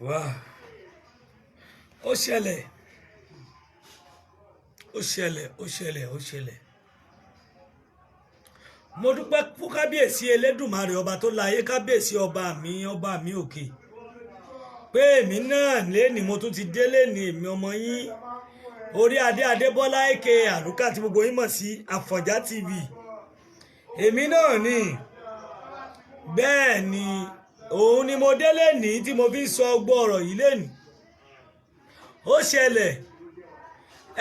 Wá, ó ṣẹlẹ̀, ó ṣẹlẹ̀, ó ṣẹlẹ̀, ó ṣẹlẹ̀. Mo dúpẹ́ fún kábíyèsí Elédùmarè, ọba tó láyé, kábíyèsí, ọba mi, ọba mi òkè, pé èmi náà léni mo tún ti délé ní, èmi ọmọ yín, orí adé, Adébọ́lá èké Àlùkà, tí gbogbo yín mọ̀ sí Àfọ̀njá TV. Èmi náà ni, bẹ́ẹ̀ ni, òun ni mo délé ní tí mo fi ń sọ gbọ́ ọ̀rọ̀ yìí lénìí. Ó ṣẹlẹ̀.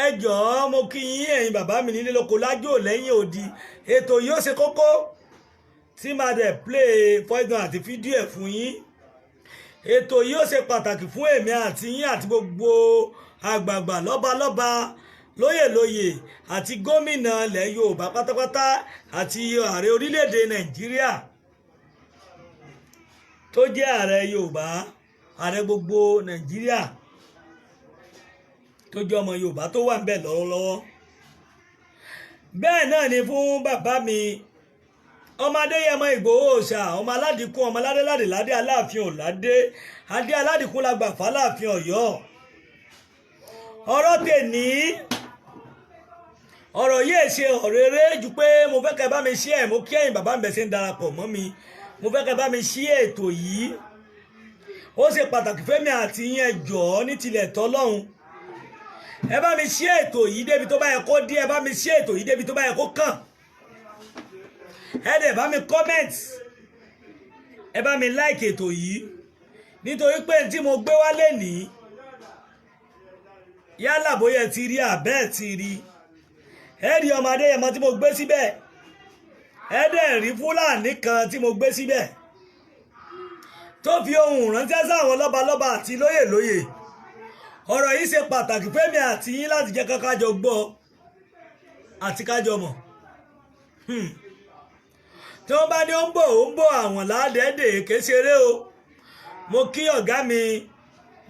Ẹ jọ̀ọ́, mo kí yín, ẹ̀yin bàbá mi nílé lóko, lájò, lẹ́yìn odi. Ètò yìí ó ṣe kókó tí máa dẹ̀ play voice note àti fídíò ẹ̀ fún yín. Ètò yìí ó ṣe pàtàkì fún èmi àti yín àti gbogbo àgbààgbà, lọ́balọ́ba, lóyèlóyè àti gómìnà ilẹ̀ Yorùbá pátápátá àti ààrẹ orílẹ̀-èdè Nàìjíríà tó jẹ́ ààrẹ Yorùbá, ààrẹ gbogbo Nàìjíríà tó jẹ́ ọmọ Yorùbá tó wà níbẹ̀ lọ́wọ́lọ́wọ́. Bẹ́ẹ̀ náà ni fún bàbá mi, ọmọ Adéyẹmọ Ìgbòho Òòṣà, ọmọ aládìkún, ọmọ aládéládé ládé Aláàfin òládé adé aládìkún la gbà fáláàfin Ọ̀yọ́. Ọ̀rọ̀ tèní, ọ̀rọ̀ yìí ṣe ọ̀rọ̀ eré ju pé mo fẹ́ kẹ́ bá mi ṣí ẹ̀. Mo kí ẹ̀yin bàbá mi bẹ̀ ṣe ń darapọ̀ mọ́ mi. Mo fẹ́ kẹ́ bá mi ṣí ètò yìí. Ó ṣe pàtàkì fẹ́mi àti yín. Ẹ jọ̀ọ́, ní tilẹ̀ tọ́lọ́hún, ẹ bá mi ṣí ètò yìí débi tó bá yẹ kó dé. Ẹ bá mi ṣí ètò yìí débi tó bá yẹ kó kàn. Ẹ dẹ̀ bá mi comment, ẹ bá mi like ètò yìí, nítorí pé tí mo gbé wá lénìí, yálà bóyá ẹ ti rí àbẹ́ ẹ ti rí, ẹ rí ọmọ Adéyẹmọ tí mo gbé síbẹ̀, ẹ dẹ̀ rí Fúlàní kan tí mo gbé síbẹ̀ tó fi ohùn ránṣẹ́ sáwọn lọ́balọ́ba àti lóyèlóyè. Ọ̀rọ̀ yìí ṣe pàtàkì fẹ́mi àti yín láti jẹ́ kájọ gbọ́ àti kájọ mọ̀. Tí wọ́n bá ní ó ń bọ̀, ó ń bọ̀, àwọn ládẹ́ẹ̀dẹ̀ kéṣeré o. Mo kí ọ̀gá mi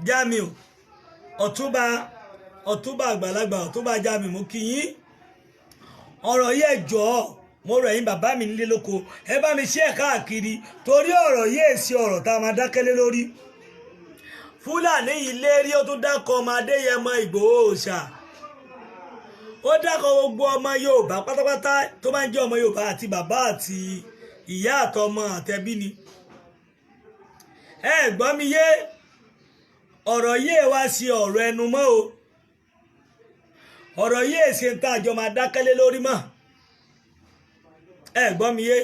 Jamiu, ọ̀túnba, ọ̀túnba àgbàlagbà, ọ̀túnba Jamiu, mo kí yín. Ọ̀rọ̀ yìí, ẹ jọ̀ọ́, mo rọ̀ yín, bàbá mi nílé lóko, ẹ bá mi ṣe ẹ̀ káàkiri, torí ọ̀rọ̀ yìí èsì ọ̀rọ̀ tá a máa dákẹ́lé lórí. Fúlàní yìí lérí, ó tún dákọ̀ ọmọ Adéyẹmọ Ìgbòho Òòṣà, ó dákọ̀ gbogbo ọmọ Yorùbá pátápátá tó máa ń jẹ́ ọmọ Yorùbá, àti bàbá àti ìyá àtọmọ àtẹbí ni. Ẹ gbọ́ mi yé, ọ̀rọ̀ yìí wá sí ọ̀rọ̀ ẹnu mọ́ o. Ọ̀rọ̀ yìí ṣe ń tá àjọ máa dákẹ́lé lórí mọ́. Ẹ gbọ́ mi yé,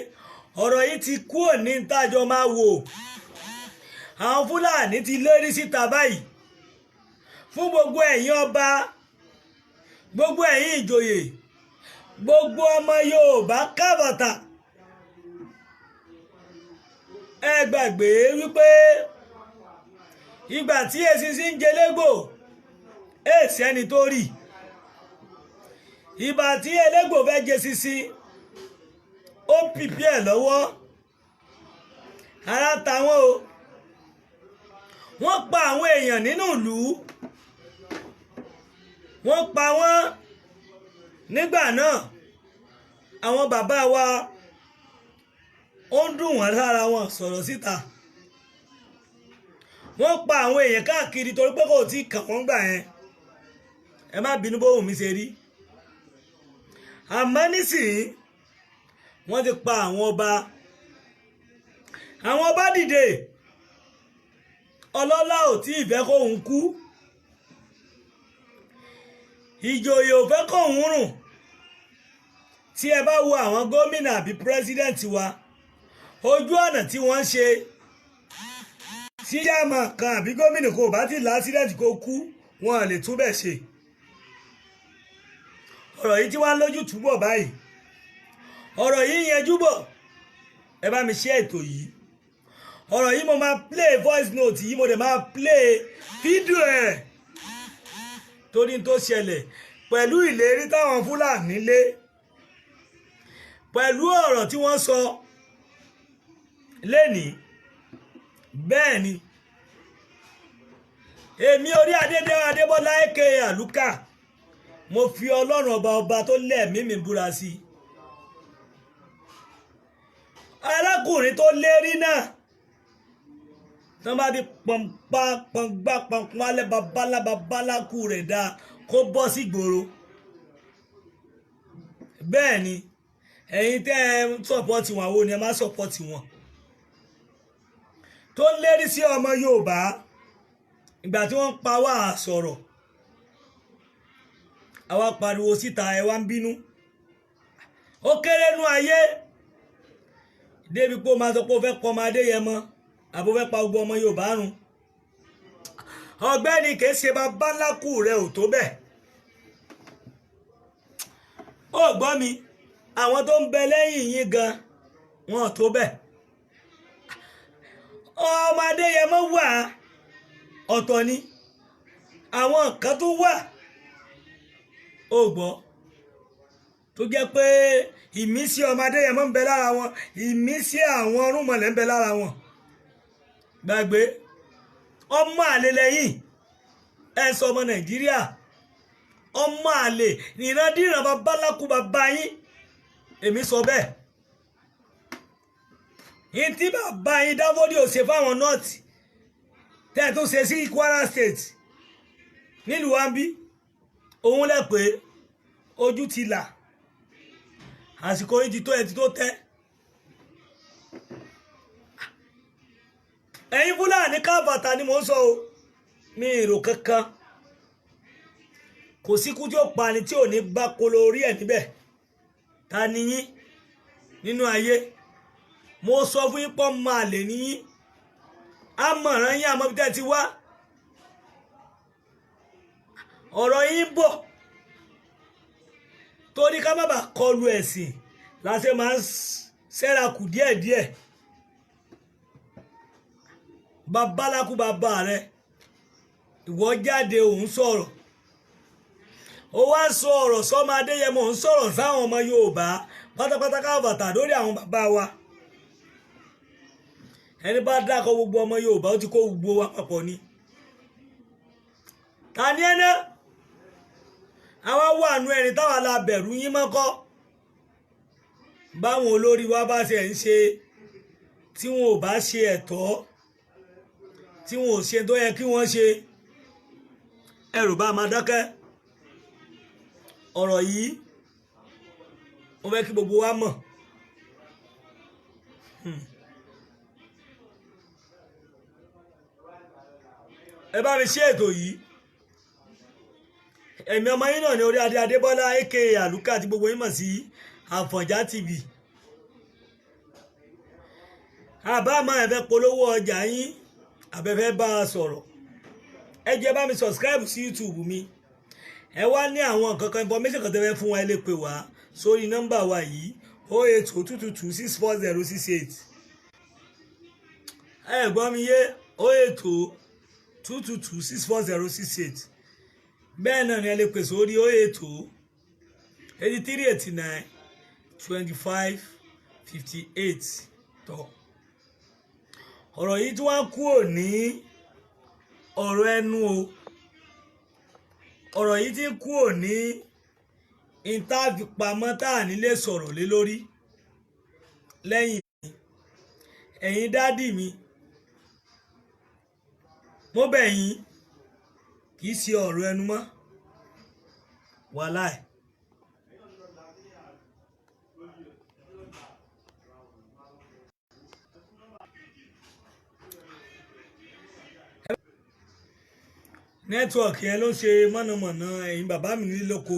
ọ̀rọ̀ yìí ti kúrò ní ń tá àjọ máa wò. Àwọn Fúlàní ti lérí síta báyìí fún gbogbo ẹ̀yin ọba, gbogbo ẹ̀yin ìjòyè, gbogbo ọmọ Yorùbá kábàtà. Ẹ gbàgbé wípé ìgbà tí eṣinṣin ń jẹlégbò, èsì ẹni tó rí ìgbà tí elégbò fẹ́ jẹ ṣinṣin, ó ń pìpì ẹ̀ lọ́wọ́ ara táwọn o. Wọ́n pa àwọn èèyàn nínú ìlú, wọ́n pa wọ́n nígbà náà. Àwọn bàbá wa, ó ń dùn wọ́n lára, wọn sọ̀rọ̀ síta. Wọ́n pa àwọn èèyàn káàkiri torí pé kò tí kàn wọ́n gbà yẹn. Ẹ má bínú bóun mi ṣe rí. Àmọ́ nísìnyí, wọ́n ti pa àwọn ọba, àwọn ọba dìde. Ọlọ́lá ò tí ì fẹ́ kóun kú, ìjòyè ò fẹ́ kóun rùn. Tí ẹ bá wo àwọn gómìnà àbí president wa, ojú ọ̀nà tí wọ́n ń ṣe tí yàmà kan àbí gómìnà kò bá ti l'accident kó kú, wọn lè túbẹ̀ ṣe. Ọ̀rọ̀ yìí tí wọ́n á lójú túbọ̀ báyìí, ọ̀rọ̀ yìí yanjú bọ̀. Ẹ bá mi ṣe ètò yìí. Ọ̀rọ̀ yìí, mo máa play voice note yìí, mo dẹ̀ máa play fídíò ẹ̀, torí tó ṣẹlẹ̀ pẹ̀lú ìlérí táwọn Fúlàní lé, pẹ̀lú ọ̀rọ̀ tí wọ́n sọ lénìí. Bẹ́ẹ̀ ni, èmi orí adédé, Adébọ́lá eke Àlùkà, mo fi Ọlọ́run ọba, ọba tó lẹ́ẹ̀mí mi búra sí i. Arákùnrin tó lérí náà, Tí wọ́n bá fi pọnpá pọngbá pọnpá lẹ́ babalá babalá kú rẹ̀ dáa kó bọ́ sí ìgboro. Bẹ́ẹ̀ ni, ẹ̀yin tẹ́ ẹ ń support wọn, àwọn ni ẹ má support wọn tó ń lérí sí ọmọ Yorùbá. Ìgbà tí wọ́n ń pa wá sọ̀rọ̀, àwa pariwo síta, ẹ wá ń bínú. Ó kéré nú ayé débi pé ó máa sọ pé ó fẹ́ pọ ọmọ Adéyẹmọ àbó fẹ́ pa gbogbo ọmọ Yorùbá run. Ọ̀gbẹ́ni, kìí ṣe bàbá ńlá kù rẹ ò tó bẹ́ẹ̀. Ó gbọ́ mi, àwọn tó ń bẹ lẹ́yìn yín gan wọn ò tó bẹ́ẹ̀. Ọmọ Adéyẹmọ wà ọ̀tọ̀ ni, àwọn kan tó wà, ó gbọ́, tó jẹ́ pé ìmísí ọmọ Adéyẹmọ ń bẹ lára wọn, ìmísí àwọn ọrùnmọlẹ̀ ń bẹ lára wọn. Gbàgbé, ọmọ àlè lẹ́yìn ẹ sọ ọmọ Nàìjíríà, ọmọ àlè ìrandíran babaláku bàbá yín. Èmi sọ bẹ́ẹ̀. Yín tí bàbá yín Dáfọ́dì ò ṣe fáwọn North, tẹ́ ẹ tó ṣe sí Kwara State nílùú wa ń bí òun lẹ pé ojú ti là. Àsìkò yìí ti tó, ẹ ti tó tẹ́. Ẹ̀yin Fúlàní káfàtà ni mò ń sọ o, mi èrò kankan kò síkú tí ó pa ni tí ò ní bá kolo orí ẹ̀ níbẹ̀. Ta ni yín nínú ayé? Mo sọ fún yín pọ́ máa lè ní yín, àmọ̀ràn yín, àmọ́ bí tẹ́ ti wá ọ̀rọ̀ yín bọ̀. Torí ká má bàa kọlu ẹ̀sìn la ṣe máa ń ṣẹ́ra kù díẹ̀díẹ̀. Babaláku bàbá rẹ, ìwọ jáde, òun sọ̀rọ̀, ó wá sọ ọ̀rọ̀ sọ́mọ Adéyẹmọ, òun sọ̀rọ̀ sáwọn ọmọ Yorùbá pátápátá káfàtà lórí àwọn bàbá wa. Ẹni bá dákọ̀ gbogbo ọmọ Yorùbá, ó ti kó gbogbo wa papọ̀ ni. Ta ni ẹ ná? Àwa wà nù ẹni táwa la bẹ̀rù yín mọ́kọ́. Báwọn olórí wa bá ṣe ń ṣe, tí wọn ò bá ṣe ẹ̀tọ́, tí wọn ò ṣe tó yẹ kí wọ́n ṣe, ẹrù bá máa dákẹ́. Ọ̀rọ̀ yìí, mo fẹ́ kí gbogbo wa mọ̀. Ẹ bá mi ṣe ètò yìí. Ẹ̀mí ọmọ yín náà ní orí adé Adébọ́lá aka Àlùkà àti gbogbo yín mọ̀ sí Àfọ̀njá TV. Àbá máa ẹ fẹ́ polówó ọjà yín, àbẹ̀fẹ́ bá a sọ̀rọ̀, ẹ jẹ́ bá mi subscribe sí YouTube mi. Ẹ wá ní àwọn nǹkan kan, information kan tẹ́ fẹ́ fún wa, ẹ lè pè wá sórí nọ́mbà wa yìí, 08022264068. Ẹ gbọ́ mi yé? 08022264068. Bẹ́ẹ̀ náà ni ẹ lè pè sórí 08083892558. Tọ́ ọ̀rọ̀ yìí tí wọ́n kúrò ní ọ̀rọ̀ ẹnu o, ọ̀rọ̀ yìí ti ń kúrò ní ìtàfipamọ́ tá à nílé sọ̀rọ̀ lé lórí lẹ́yìn. Ẹ̀yin daddy mi, mo bẹ̀ yín, kì í ṣe ọ̀rọ̀ ẹnu mọ́, wàláì. Network yẹn ló ń ṣe mọ̀nàmọ̀nà. Ẹ̀yin bàbá mi nílé lóko,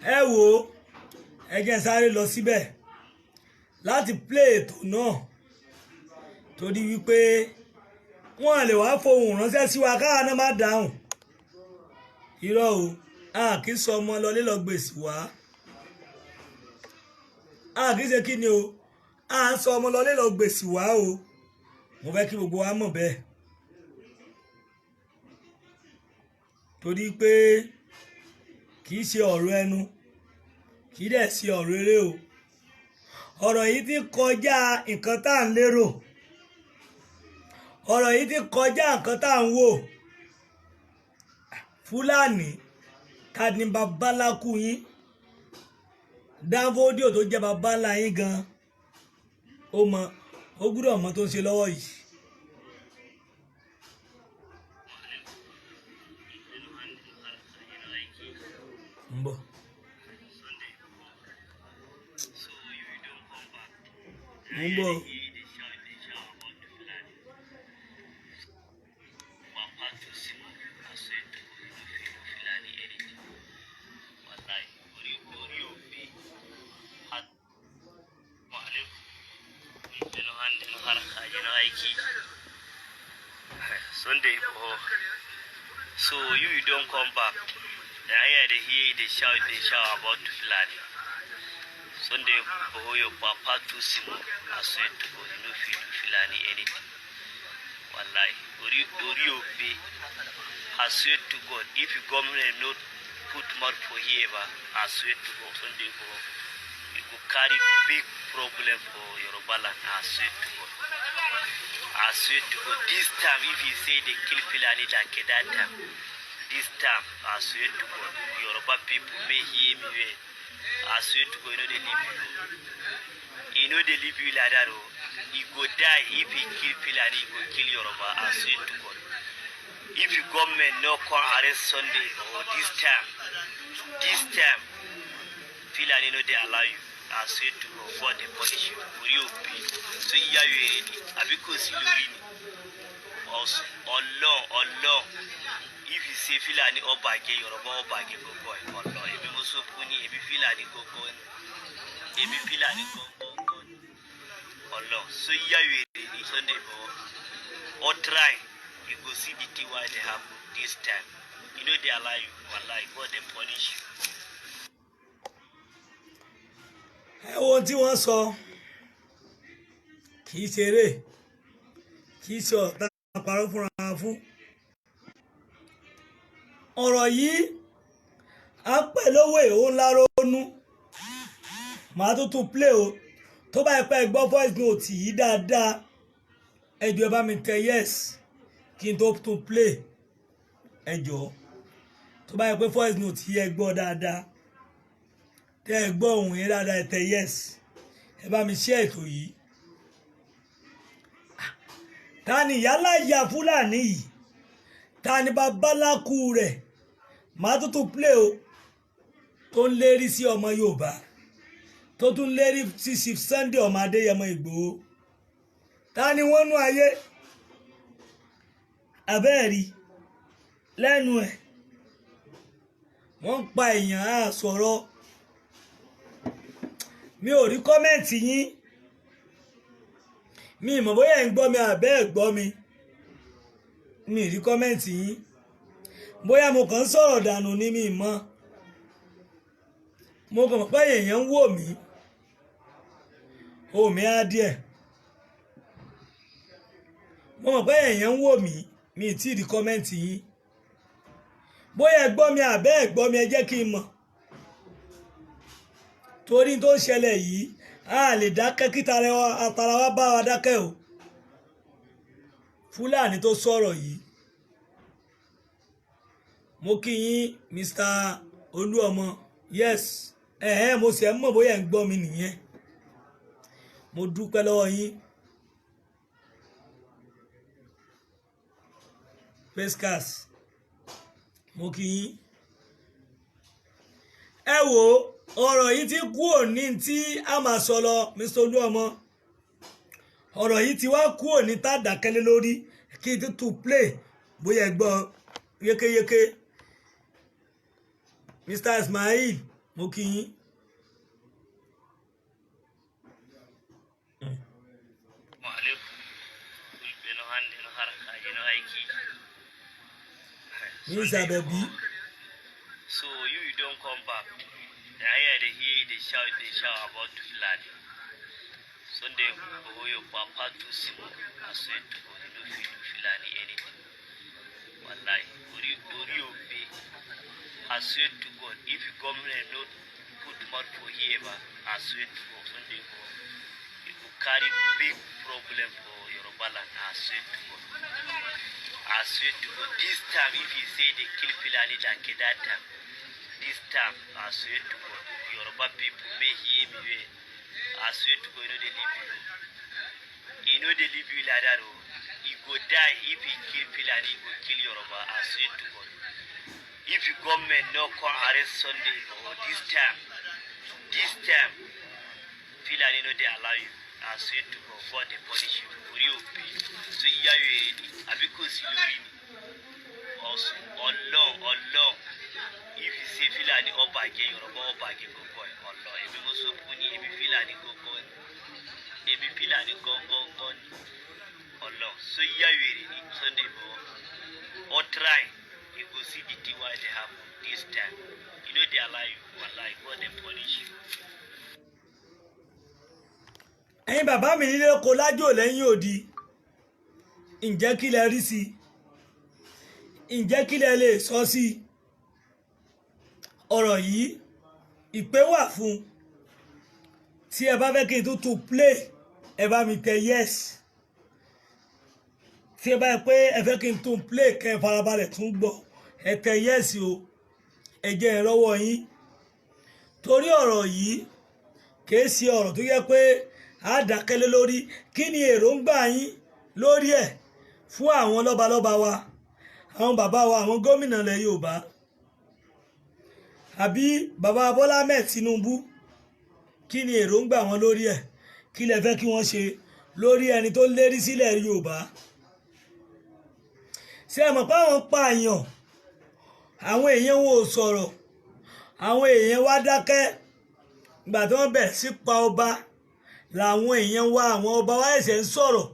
ẹ wo, ẹ jẹ́ n sáré lọ síbẹ̀ láti play ètò náà, torí wípé wọ́n lè wá fohùn ránṣẹ́ sí wa káwa náà má dáhùn. Irọ́ o, a kì í sọ ọmọ lọlé lọ gbèsè wá. A kì í ṣe kí ni o, a ń sọ ọmọ lọlé lọ gbèsè wá o. Mo fẹ́ kí gbogbo wa mọ̀ bẹ́ẹ̀, torí pé kì í ṣe ọ̀rọ̀ ẹnu, kì í dẹ̀ ṣe ọ̀rọ̀ eré o. Ọ̀rọ̀ yìí ti kọjá nǹkan tá à ń lérò, ọ̀rọ̀ yìí ti kọjá nǹkan tá à ń wò. Fúlàní ká ní babaláku yín, Danfodio tó jẹ́ babalá yín gan, ó mọ, ó gbúdọ̀ mọ tó ń ṣe lọ́wọ́ yìí. Ń bọ̀. Sunday Igboho. So you don't come back. Mo ń bọ̀. They shout, they shout about the Fulani. Papa to Simo, I swear to God, you no fit do Fulani anything. Wallahi, orí orí òbí. Alaikum. Fulɓe no hande no harkaji no aiki. Sunday Igboho. So you don't come back. I hear they hear they shout about Fulani. Sunday Igboho, your papa too small. I swear to God, you no fit do Fulani anything. Wallahi, orí orí òbí. I swear to God, if you government no put mouth for here, ba, I swear to God, Sunday Igboho, you go carry big problem for Yoruba land. I swear to God. I swear to God, this time if you say they kill Fulani like that time, this time, I swear to God, Yoruba people may hear me well. I swear to God, you no dey leave you. You no dey leave you like that, oh. You go die if he kill Fulani, he go kill Yoruba. I swear to God. If the government no come arrest Sunday or this time, Fulani no dey allow you. I swear to God, God dey punish you. Orí òbí tó yá wèrè ni àbí kò sí lórí ni. Ọlọ́run Ọlọ́run, if you say Fulani ọbàjẹ́ Yorùbá ọbàjẹ́ gbogbo ẹ̀ Ọlọ́run, èmi mo sọ fún yín, èmi Fulani gbogbo ni. Èmi Fulani gbogbo ni. Ọlọ́run so yá wèrè ni Sunday Igboho. Or try, you go see the thing why dey happen this time. You no dey allow you, wallahi, God dey punish you. Ẹ wo ohun tí wọ́n sọ, kì í ṣeré, kì í ṣe ọ̀tá parọ́ fúnra wa fún ọ̀rọ̀ yìí. À ń pè lówó èho ńlá ronú. Màá tún tún play o. Tó bá yẹ pé ẹ gbọ́ voice note yìí dáadáa, ẹ jọ̀ọ́, ẹ bá mi tẹ yes kí n tó tún play. Ẹ jọ̀ọ́, tó bá yẹ pé voice note yìí ẹ gbọ́ dáadáa, tẹ́ ẹ gbọ́ ohùn yẹn dáadáa, ẹ tẹ yes. Ẹ bá mi share ètò yìí. Ta ni ìyálà ìyá Fúlàní yìí? Ta ni babaláku rẹ̀? Màá tún tún play o. Tó ń lérí sí ọmọ Yorùbá, tó tún lérí sí Chief Sunday ọmọ Adéyẹmọ Ìgbòho, ta ni wọ́n nú ayé abẹ́ẹ̀rí lẹ́nu ẹ̀? Wọ́n ń pa èèyàn á sọ̀rọ̀. Mi ò rí comment yín. Mi ì mọ̀ bóyá ẹ̀ ń gbọ́ mi àbẹ́ ẹ̀ gbọ́ mi. Mi ì rí comment yín. Bóyá mo kàn ń sọ̀rọ̀ dànù ni, mi ì mọ̀. Mo kàn mọ̀ pé èèyàn ń wò mí, omi á díẹ̀. Mo mọ̀ pé èèyàn ń wò mí. Mi ì tí ì rí comment yín. Bóyá ẹ gbọ́ mi àbẹ́ ẹ gbọ́ mi, ẹ jẹ́ kí n mọ̀, torí tó ń ṣẹlẹ̀ yìí, a lè dákẹ́ kí tara wa bá wa dákẹ́ o. Fúlàní tó sọ̀rọ̀ yìí, mo kí yín, Mr. Olúọmọ. Yes, ẹ̀hẹ́n, mo sì ẹ̀ mọ̀ bóyá ẹ̀ ń gbọ́ mi nìyẹn. Mo dúpẹ́ lọ́wọ́ yín. Pescas, mo kí yín. Ẹ wo, ọ̀rọ̀ yìí ti kú òní tí a máa sọ lọ. Mr. Olúọmọ, ọ̀rọ̀ yìí ti wá kú òní tá a dákẹ́lé lórí kí n tún play, bóyá ẹ gbọ́ yékéyéké. Mr. Ismail, mo kí yín. Alaikum. Fulɓe no hande no harkaji no aiki. Miss Abebi. So you don't come back. I hear they hear they shout about Fulani. Sunday Igboho, your papa too small. I swear to God, you no fit do Fulani anything. Wallahi, orí orí òbí. I swear to God, if the government no put mouth for here, ba, I swear to God, Sunday Igboho, you go carry big problem for Yoruba land. I swear to God. I swear to God, this time if you say they kill Fulani like that time, this time, I swear to God, Yoruba people may hear me well. I swear to God, you no dey leave you. You no dey leave you like that, oh. You go die if he kill Fulani, he go kill Yoruba. I swear to God. If the government no come arrest Sunday Igboho this time, this time, Fulani no dey allow you. I swear to God, God dey punish you. Orí ò pé tó yá wèrè ni àbí kò sí lórí ni. Ọlọ́run, Ọlọ́run, if you say Fulani ọba jẹ Yorùbá, ọba jẹ gbogbo ẹ̀, Ọlọ́run, èmi mo sọ fún yín, èmi Fulani gangan, èmi Fulani gangan ni. Ọlọ́run, so yá wèrè ni Sunday Igboho. Or try, you go see the thing wey dey happen this time. You no dey allow you, wallahi, God dey punish you. Ẹ̀yin bàbá mi nílé oko, lájò, lẹ́yìn òdi, ǹjẹ́ kí lẹ rí sí i? Ǹjẹ́ kí lẹ lè sọ sí i? Ọ̀rọ̀ yìí, ìpè wà fún un. Tí ẹ bá fẹ́ kí n tún tún play, ẹ bá mi tẹ yes. Tí ẹ bá yẹ pé ẹ fẹ́ kí n tún play, kẹ́ ẹ farabalẹ̀ tún gbọ́, ẹ tẹ yes o. Ẹ jẹ́ ẹ rọ́wọ́ yín, torí ọ̀rọ̀ yìí kìí ṣe ọ̀rọ̀ tó yẹ pé a dákẹ́lé lórí. Kí ni èròǹgbà yín lórí ẹ̀ fún àwọn lọ́balọ́ba wa, àwọn bàbá wa, àwọn gómìnà ilẹ̀ Yorùbá, àbí bàbá Bọ́lá Ahmed Tinubu? Kí ni èròǹgbà wọn lórí ẹ̀? Kí lẹ fẹ́ kí wọ́n ṣe lórí ẹni tó lérí sílẹ̀ Yorùbá? Ṣé ẹ mọ̀ pé àwọn pààyàn, àwọn èèyàn wọn ò sọ̀rọ̀, àwọn èèyàn wá dákẹ́? Ìgbà tí wọ́n bẹ̀rẹ̀ sí pa ọba làwọn èèyàn wa, àwọn ọba wa ẹ̀sẹ̀ ń sọ̀rọ̀.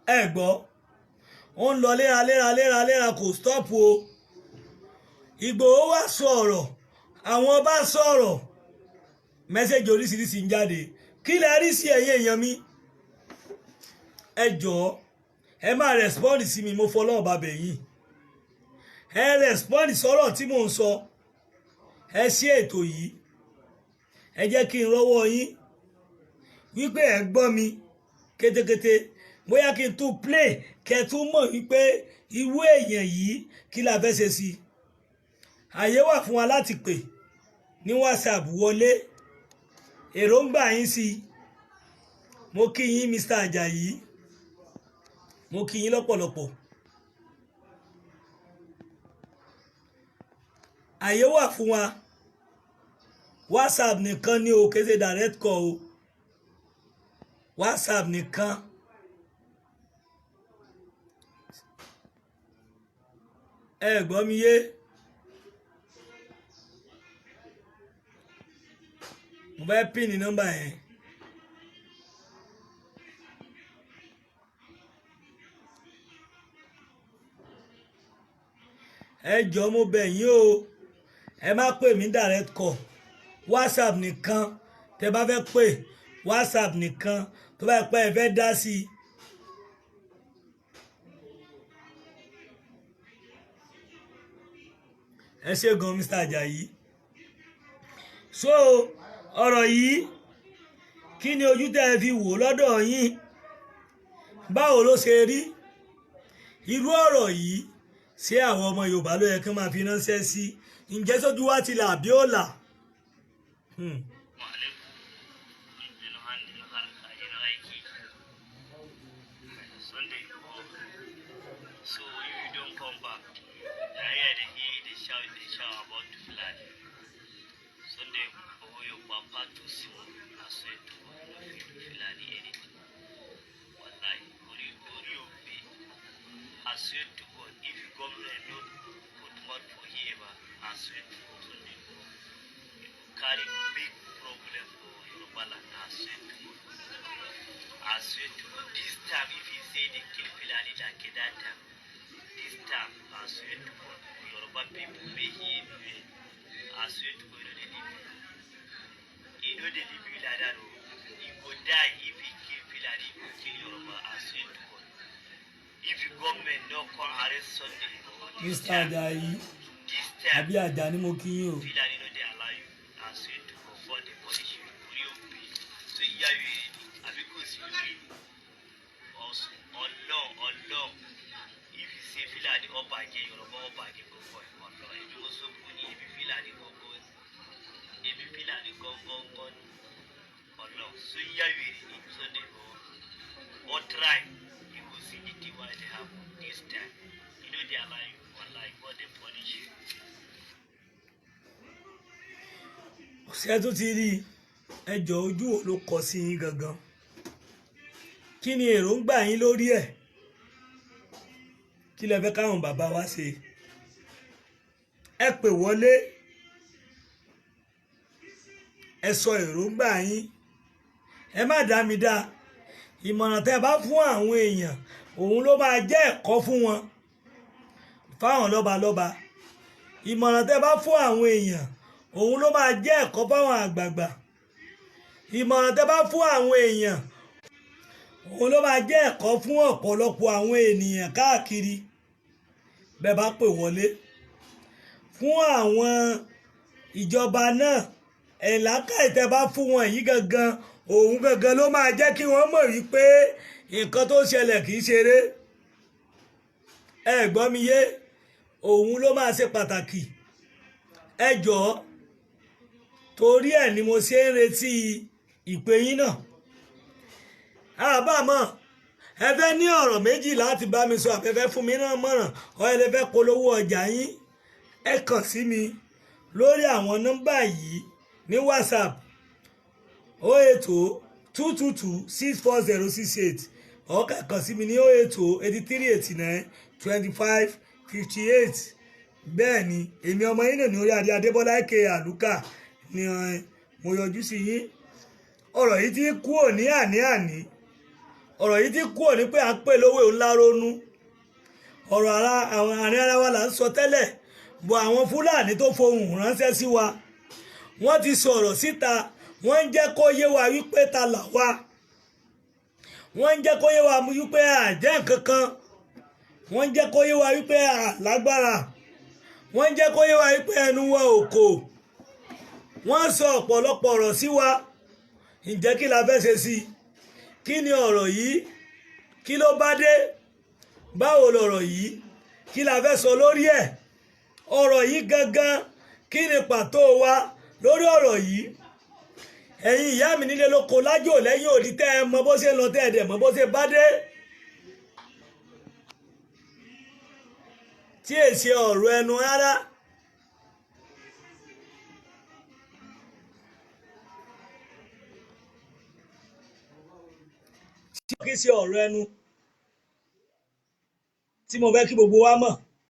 Ẹ gbọ́, ó ń lọ léra léra léra léra, kò stop o. Ìgbòho wá sọ̀rọ̀, àwọn ọba sọ̀rọ̀, message oríṣiríṣi ń jáde. Kí lẹ rí sí, ẹ̀yin èèyàn mi? Ẹ jọ̀ọ́, ẹ máa respond sí mi. Mo fọlọ́run bàbẹ̀ yìí, ẹ respond sọ̀rọ̀ tí mò ń sọ. Ẹ ṣe ètò yìí, ẹ jẹ́ kí n rọ́wọ́ yín wípé ẹ gbọ́ mi kétékété. Bóyá kí n tún play, kẹ́ ẹ tún mọ̀ wípé irú èèyàn yìí, kí la fẹ́ ṣe sí i. Àyè wà fún wa láti pè ní WhatsApp wọlé, èròǹgbà yín sí i. Mo kí yín, Mr. Ajayi, mo kí yín lọ́pọ̀lọpọ̀. Àyè wà fún wa. WhatsApp nìkan ni o, kì í ṣe direct call o, WhatsApp nìkan. Ẹ gbọ́ mi yé? Mo fẹ́ pín ní nọ́mbà yẹn. Ẹ jọ̀ọ́, mo bẹ̀ yín o, ẹ má pè mí direct call, WhatsApp nìkan. Tẹ bá fẹ́ pè, WhatsApp nìkan. Tó bá yẹ pé ẹ fẹ́ dá sí i. Ẹ ṣé gan, Mr. Ajayi. So ọ̀rọ̀ yìí, kí ni ojú tẹ́ ẹ fi wò lọ́dọ̀ yín? Báwo ló ṣe rí irú ọ̀rọ̀ yìí? Ṣé àwọn ọmọ Yorùbá ló yẹ kí wọ́n máa fi ránṣẹ́ sí? Ǹjẹ́ sójú wa ti là bí ó là? Alaikum. No hande no harkaji no aiki. Sunday Igboho. So you don come back. Na here dey hear dey shout about Fulani. Sunday Igboho, your papa too small. I swear to God, you no fit do Fulani anything. Wallahi, orí orí ò pé. I swear to God, if government no put mouth for here, ba, I swear to God, Sunday Igboho, you go carry big problem for Yoruba land. I swear to God. I swear to God, this time if he say they kill Fulani like that time, this time, I swear to God, Yoruba people may hear me well. I swear to God, he no dey leave you. He no dey leave you like that o. He go die if he kill Fulani, if he kill Yoruba. I swear to God. If the government no come arrest Sunday Igboho this Mr. time, Ajayi this time, àbí Ajani, mo kí yín o. Fulani no dey allow you. I swear to God, God dey punish you. Orí ò pé tó yá wèrè ni àbí kò sí lórí ni. Ọlọ́run, Ọlọ́run, if you say Fulani ọba jẹ Yorùbá, ọba jẹ gbogbo ẹ̀, Ọlọ́run, èmi mo sọ fún yín, èmi Fulani gangan, èmi Fulani gangan ni. Ọlọ́run, so yá wèrè ni Sunday Igboho. Or try, you go see the thing wey dey happen this time. You no dey allow you, wallahi, God dey Ṣé tún ti rí ẹjọ́? Ojú wo ló kọ sí yín gangan? Kí ni èròǹgbà yín lórí ẹ̀? Kí lẹ fẹ́ káwọn bàbá wa ṣe? Ẹ pè wọlé, ẹ sọ èròǹgbà yín. Ẹ má dá mi dá. Ìmọ̀ràn tẹ́ ẹ bá fún àwọn èèyàn, òun ló máa jẹ́ ẹ̀kọ́ fún wọn, fáwọn lọ́balọ́ba. Ìmọ̀ràn tẹ́ ẹ bá fún àwọn èèyàn, òun ló máa jẹ́ ẹ̀kọ́ fáwọn àgbààgbà. Ìmọ̀ràn tẹ́ bá fún àwọn èèyàn, òun ló máa jẹ́ ẹ̀kọ́ fún ọ̀pọ̀lọpọ̀ àwọn ènìyàn káàkiri. Bẹ́ẹ̀ bá pè wọlé, fún àwọn ìjọba náà, ẹ̀lákàì tẹ́ bá fún wọn yìí gangan, òun gangan ló máa jẹ́ kí wọ́n mọ̀ wípé nǹkan tó ṣẹlẹ̀ kì í ṣeré. Ẹ gbọ́ mi yé? Òun ló máa ṣe pàtàkì. Ẹ jọ̀ọ́, torí ẹ̀ ni mo ṣe ń retí ìpè yín náà. Àbámọ̀ ẹ fẹ́ ní ọ̀rọ̀ méjì láti bá mi sọ, àfẹ́fẹ́ fún mi náà mọ̀ràn, ọ ẹ lè fẹ́ polówó ọjà yín, ẹ kàn sí mi lórí àwọn nọ́mbà yìí ní WhatsApp: 08022264068. Ọ̀kà kàn sí mi ní 08083892558. Bẹ́ẹ̀ ni, èmi ọmọ yín náà ní orí adé, Adébọ́lá aka Àlùkà ni mo yọjú sí yín. Ọ̀rọ̀ yìí ti kúrò ní àní-àní. Ọ̀rọ̀ yìí ti kúrò ní pé à ń pè lówó ńlá ronú. Ọ̀rọ̀ ara àwọn àárín ara wa là ń sọ tẹ́lẹ̀ bọ̀. Àwọn Fúlàní tó fohùn ránṣẹ́ sí wa, wọ́n ti sọ̀rọ̀ síta. Wọ́n ń jẹ́ kó yé wa wípé ta là wa. Wọ́n ń jẹ́ kó yé wa wípé àjẹ́ nǹkan kan. Wọ́n ń jẹ́ kó yé wa wípé àlágbára. Wọ́n ń jẹ́ kó yé wa wípé ẹnu wa ò kò. Wọ́n sọ ọ̀pọ̀lọpọ̀ ọ̀rọ̀ sí wa. Ǹjẹ́ kí la fẹ́ ṣe sí i? Kí ni ọ̀rọ̀ yìí? Kí ló bá dé? Báwo lọ̀rọ̀ yìí? Kí la fẹ́ sọ lórí ẹ̀? Ọ̀rọ̀ yìí gangan, kí ni pàtó wa lórí ọ̀rọ̀ yìí? Ẹ̀yin ìyá mi nílé lóko, lájò, lẹ́yìn òdì, tẹ́ ẹ mọ bó ṣe ń lọ, tẹ́ ẹ dẹ̀ mọ bó ṣe bá dé, tí èsì ọ̀rọ̀ ẹnu rárá. Tí kì í ṣe ọ̀rọ̀ ẹnu tí mo fẹ́ kí gbogbo wa mọ̀.